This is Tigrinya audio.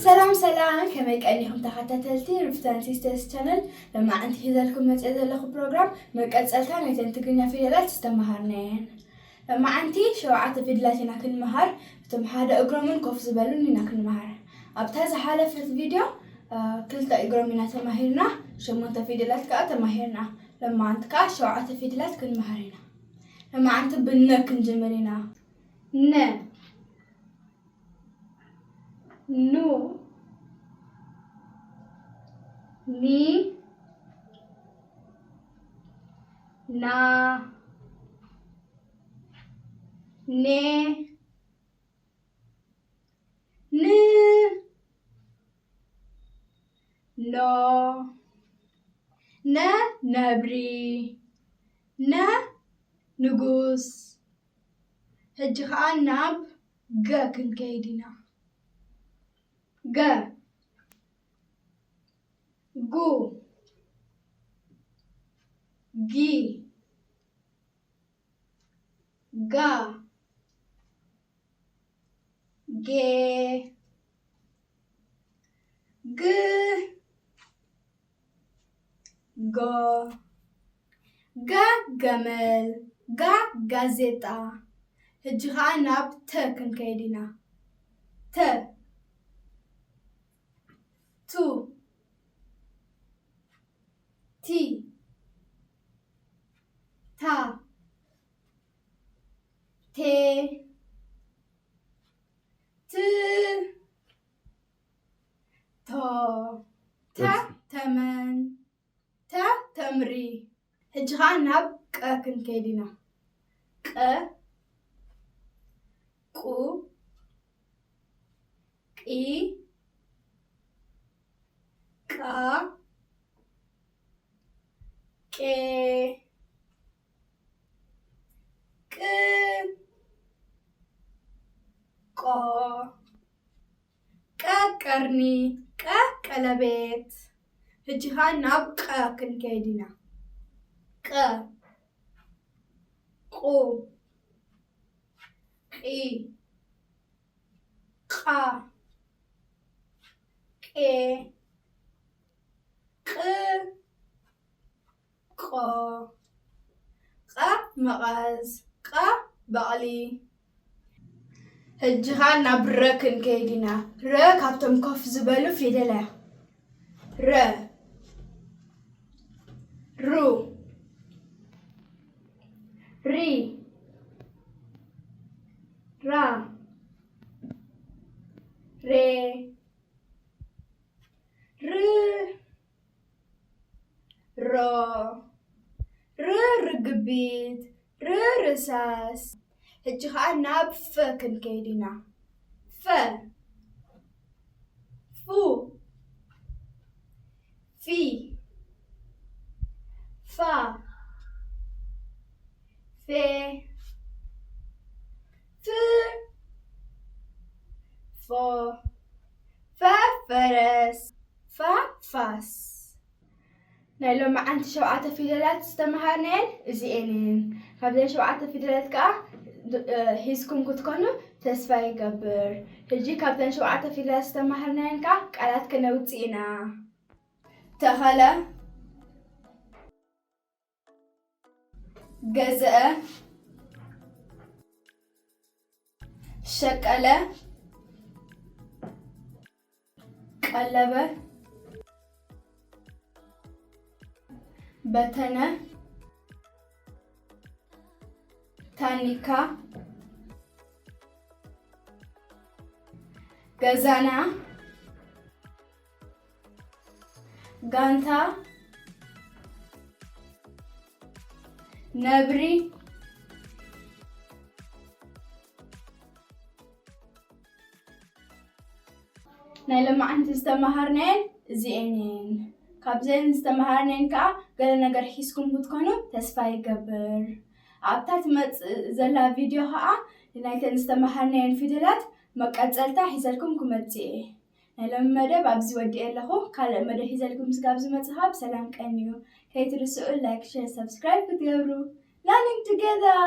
ሰላም ሰላም፣ ከመይ ቀኒኹም ተኸታተልቲ ሩፍታን ሲስተርስ ቻነል? ሎማዓንቲ ሒዘልኩም መፅእ ዘለኹ ፕሮግራም መቀፀልታ ናይተን ትግርኛ ፊደላት ዝተምሃርናየን። ሎማዓንቲ ሸውዓተ ፊደላት ኢና ክንምሃር። እቶም ሓደ እግሮምን ኮፍ ዝበሉን ኢና ክንምሃር። ኣብታ ዝሓለፈት ቪድዮ ክልተ እግሮም ኢና ተማሂርና፣ ሸሞንተ ፊደላት ከዓ ተማሂርና። ሎማዓንቲ ከዓ ሸውዓተ ፊደላት ክንምሃር ኢና። ሎማዓንቲ ብነ ክንጅምር ኢና። ነ፣ ኑ፣ ኒ፣ ና፣ ኔ፣ ን፣ ኖ፣ ነ ነብሪ፣ ነ ንጉስ። ሕጂ ኸዓ ናብ ገ ክንከይድ ኢና። ገ፣ ጉ፣ ጊ፣ ጋ፣ ጌ፣ ግ፣ ጎ፣ ገ ገመል፣ ጋ ጋዜጣ። ሕጂ ኸዓ ናብ ተ ክንከይድ ኢና። ተ፣ ቱ፣ ቲ፣ ታ፣ ቴ፣ ት፣ ቶ፣ ተ ተመን፣ ተ ተምሪ። ሕጂ ኸዓ ናብ ቀ ክንከይድ ኢና። ቀ፣ ቁ፣ ቂ፣ ቃ፣ ቄ፣ ቅ፣ ቆ፣ ቀ ቀርኒ፣ ቀ ቀለቤት። ሕጂ ኸዓ ናብ ቀ ክንከይድ ኢና። ቀ፣ ቁ፣ ቒ፣ ቓ፣ ቄ፣ ቕ፣ ቆ፣ ቐ መቐስ፣ ቐ በቕሊ። ሕጂ ኸዓ ናብ ረ ክንከይድ ኢና። ረ ካብቶም ኮፍ ዝበሉ ፊደል እያ። ረ፣ ሩ፣ ሪ፣ ራ፣ ሬ፣ ር፣ ሮ፣ ር ርግቢት፣ ር ርሳስ። ሕጂ ኸዓ ናብ ፈ ክንከይድ ኢና። ፈ፣ ፉ፣ ፊ፣ ፋ፣ ፌ፣ ፍ፣ ፎ፣ ፈ ፈረስ፣ ፋ ፋስ። ናይ ሎማዓንቲ ሸውዓተ ፊደላት ዝተምሃርናየን እዚኤን እየን። ካብዘን ሸውዓተ ፊደላት ከዓ እ፣ ሒዝኩም ክትኮኑ ተስፋ ይገብር። ሕጂ ካብተን ሸውዓተ ፊደላት ዝተምሃርናየን ከዓ ቃላት ከነውፅእ ኢና። ተኸለ፣ ገዝአ፣ ሸቀለ፣ ቀለበ፣ በተነ፣ ታኒካ፣ ገዛና፣ ጋንታ፣ ነብሪ። ናይ ሎማዓንቲ ዝተምሃርናየን እዚኤን እየን። ካብዘን ዝተምሃርናየን ከዓ ገለ ነገር ሒዝኩም ክትኮኑ ተስፋ ይገብር። ኣብታ ትመፅእ ዘላ ቪድዮ ከዓ ናይተን ዝተምሃርናየን ፊደላት መቀፀልታ ሒዘልኩም ክመፅእ እየ። ናይ ሎሚ መደብ ኣብዚ ወዲኤ ኣለኹ። ካልእ መደብ ሒዘልኩም ስጋብ ዝመፅእ ከዓ ብሰላም ቀንዩ። ከይትርስዑ ላይክ፣ ሼር፣ ሰብስክራይብ ክትገብሩ። Learning together!